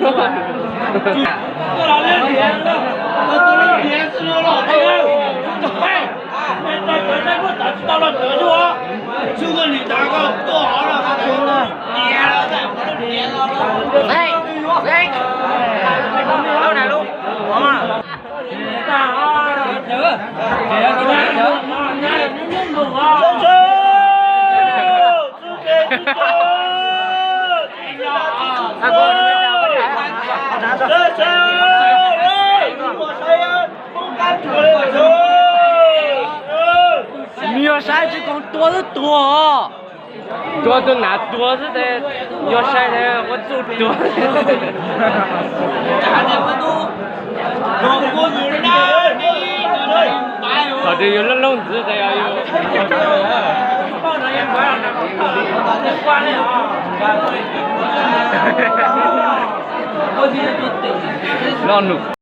Nws yog saib tsis koom tua twb tuag os. Tua tus nav tuag xwb tes, yog saib ua txuj tuag. Thaum twg yus loj loj ntxiv tes yus loj num.